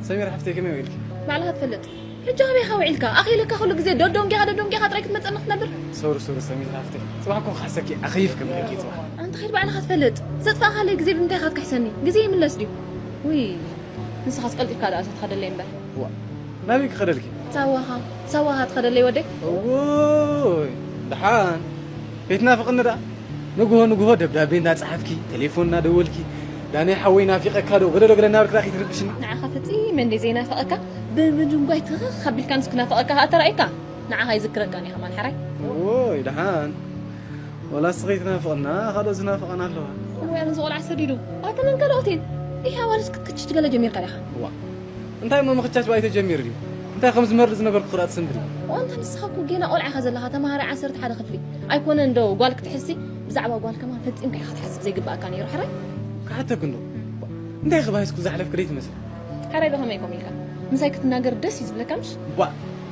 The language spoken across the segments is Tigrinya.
ሰሚራ ሓፍተይ፣ ከመይ ውዒልኪ? ባዕልኻ ትፈልጥ። ሕጂ ኣበይ ኢኻ ውዒልካ? ኣኺለካ ኩሉ ግዜ ዶዶንጌኻ ዶዶንጌኻ ጥራይ ክትመጸኒ ክትነብር? ሶሪ ሶሪ ሰሚራ ሓፍተይ፣ ጽባሕ እኮ ክሓሰኪ ኣኺፍ ክብለኪ ጽባሕ። ኣንታ ኺድ ባዕልኻ ትፈልጥ። ዘጥፋእኻለይ ግዜ ብምንታይ ኢኻ ትክሕሰኒ? ግዜ ይምለስ ድዩ? ውይ ንስኻስ ቀልጢፍካ ደኣ ተትኸደለይ እምበር። ዋ ናበይ ክኸደልኪ? ሳዋኻ ሳዋኻ ትኸደለይ ወደይ። እውይ ደሓን ከይትናፍቕኒ ደኣ። ንግሆ ንግሆ ደብዳቤ እንዳጸሓፍኪ፣ ቴሌፎን እናደወልኪ፣ ዳነይ ሓወይ ናፊቐካ ዶ ገለ ዶ ገለ እናበልኪ ደኣ ከይትርብሽኒ። ንዓኻ ፈጺመ እንድየ ዘይናፍቐካ፣ ብምድንጓይ ትኽኽ ኣቢልካ ንሱ ክናፍቐካ ከኣ ተራእዩካ። ንዓኻ ኣይዝክረካን እየ ከማን ሓራይ። እዎይ ደሓን። ወላ ንስኺ ትናፍቕና፣ ካልኦት ዝናፍቐና ኣለዋ። እዋይ ኣነ እዚ ቆልዓ ሰዲዱ። ኣታ መን ካልኦት እየን? ኢኻ ዋልስ ክትክችች ገለ ጀሚርካ ዲኻ? ዋ እንታይ እሞ ምኽቻች ባይ ተጀሚሩ ድዩ? እንታይ ከም ዝመርድ ዝነበርኩ ክዳእ ትስንብድ። ዋንታ ንስኻ እኮ ጌና ቆልዓ ኢኻ ዘለኻ ተምሃራይ ዓሰርተ ሓደ ክፍሊ። ኣይኮነን ዶ ጓል ክትሕዝሲ ብዛዕባ ጓል ከማን ፈጺምካ ኢኻ ክትሓስብ ዘይግብኣካ ነይሩ ሕራይ። ክሓተክ እንዶ እንታይ ኢኺ ብሃይስኩል ዝሓለፍኪ ደይትመስሊ። ሕራይ ዶ ከመይ ኮም ኢልካ ምሳይ ክትናገር ደስ እዩ ዝብለካ ምሽ? ባ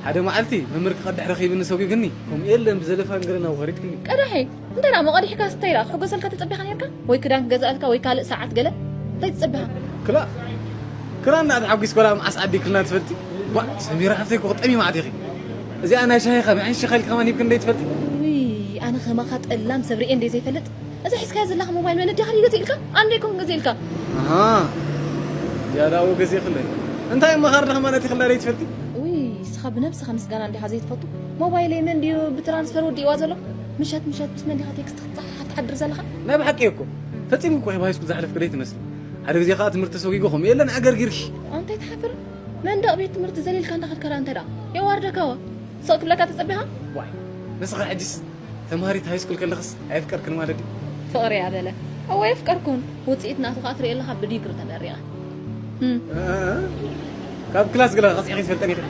ሓደ መዓልቲ መምህር ክቐድሕ ረኺብኒ ሰጒግኒ ከምኡ የለን ብዘለፋን ገለና ወሪድክኒ። ቀዳሐይ እንታይ ደኣ መቐዲሕካ ስተይ ደኣ ክሕጎሰልካ ተጸቢኻ ነርካ? ወይ ክዳን ክገዝኣልካ ወይ ካልእ ሰዓት ገለ እንታይ ትጸቢኻ? ክላ ክላ እንዳ ተሓጒስ ኮላ መዓስ ዓዲክልና ትፈልጢ? ዋ ሰሚራ ሓፍተይ እኮ ጠሚማት ኢኺ። እዚኣ ናይ ሻሂ ኸ መዓሽ ሻሂ ኢልካ ከማን ሂብክን ደይ ትፈልጢ? ውይ ኣነ ከማኻ ጠላም ሰብ ርእየ እንደ ዘይፈልጥ እዛ ሒዝካያ ዘለኻ ሞባይል መን ኣዲኻ ድዩ ገዚእልካ? ኣነ ደይኮንኩ ገዚእልካ። ኣሃ ዝያዳ እዎ ገዚእኽለይ። እንታይ እሞ ኻርድኻ ማለት ኢኽላ ደይ ትፈልጢ? ውይ ንስኻ ብነብስኻ ምስጋና እንዲኻ ዘይትፈቱ። ሞባይለይ መን ድዩ ብትራንስፈር ወዲእዋ ዘሎ? ምሸት ምሸት ምስ መን ዲኻ ቴክስት ክትጸሓሓፍ ትሓድር ዘለኻ? ናይ ብሓቂ እኮ ፈጺሙ እኮ ኣብ ሃይስኩል ዝሓለፍኪ ደይ ትመስሊ። ሓደ ግዜ ኸኣ ትምህርቲ ተሰጒጉ ከምኡ የለን ኣገርጊርኪ። ኣንታይ ትሓፍር? መንደቕ ቤት ትምህርቲ ዘሊልካ እንዳኸድካ ደኣ እንታይ ደኣ የዋርደካዋ? ስቕ ክብለካ ተጸቢኻ? ዋይ ንስኻ ሕጅስ ተምሃሪት ሃይስኩል ከለኽስ ኣየፍቀርክን ማለት ድዩ? ፍቕሪ እያ በለ። እወ ኣየፍቀርኩን። ውጽኢት ናቱ ከኣ ትርኢ ኣለኻ ብዲግሪ ተመሪቐ። እም። ካብ ክላስ ገለ ቀጺዕኺ ትፈልጠን ኢኺ።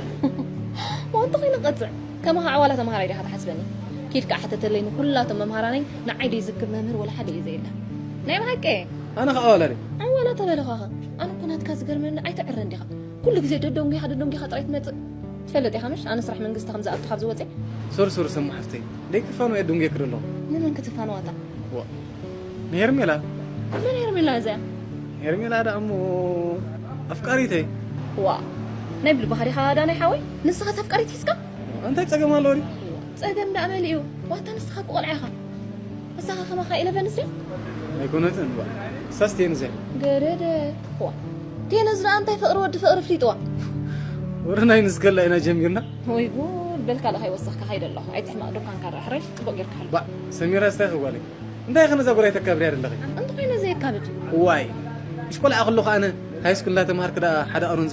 ወንተ ኾይነ ቀጽዕ። ከማኻ ዓዋላ ተምሃራይ ዲኻ ትሓስበኒ? ኪድ ከኣ ሕተተለይ ንኹላቶም መምሃራነይ ንዓይ ደይዝክር መምህር ወላ ሓደ እዩ ዘየለ። ናይ ብሓቂ። ኣነ ከኣ ዓዋላ ድየ? ዓዋላ ተበልኻኸ። ኣነ እኮ ናትካ ዝገርመኒ ኣይትዕረን ዲኻ። ኩሉ ግዜ ደዶንጊኻ ደዶንጊኻ ጥራይ ትመጽእ። ትፈልጥ ኢኻ ምሽ ኣነ ስራሕ መንግስቲ ከም ዝኣቱ ካብ ዝወፀ። ሶሪ ሶሪ ሰሙ ሓፍተይ ደይ ክፋኑ እየ ደንጉየኪ ደለኹ። ንመን ክትፋነዋ እታ? ዋ ንሄርሜላ። መን ሄርሜላ እዚኣ? ሄርሜላ ደኣ እሞ ኣፍቃሪተይ። ዋ ናይ ብልብኻ ዲኻ ዳናይ ሓወይ? ንስኻስ ኣፍቃሪት ሒዝካ? እንታይ ጸገም ኣለዎ ድዩ? ጸገም ደኣ መሊኡ። ዋታ ንስኻ እኮ ቆልዓ ኢኻ። እሳኻ ከማኻ ኢለቨንስ ድያ? ኣይኮነትን እባ እሳስ ቴንዝ እያ። ገደደ ዋ ቴንዝ ደኣ እንታይ ፍቕሪ ወዲ ፍቕሪ ፍሊጥዋ። ወረ ናይ ንዝከላ ኢና ጀሚርና። ወይ ጉድ በል ካልእ ከይወሰኽካ ከይደ ኣለኹ ኣይትሕመቕ ዱካንካ ርኣ ሕራይ ጽቡቕ ጌርካ ሓሉ። ባ ሰሚራ ስታይ ክጓለይ እንታይ ከ ነዛ ጎራይ ተካብርያ ደለኺ? እንተኾይነ ዘየካብድ። ዋይ እሽ ቆልዓ ከለኹ ኣነ ሃይስኩል እንዳተምሃርክ ደኣ ሓደ ኣሮን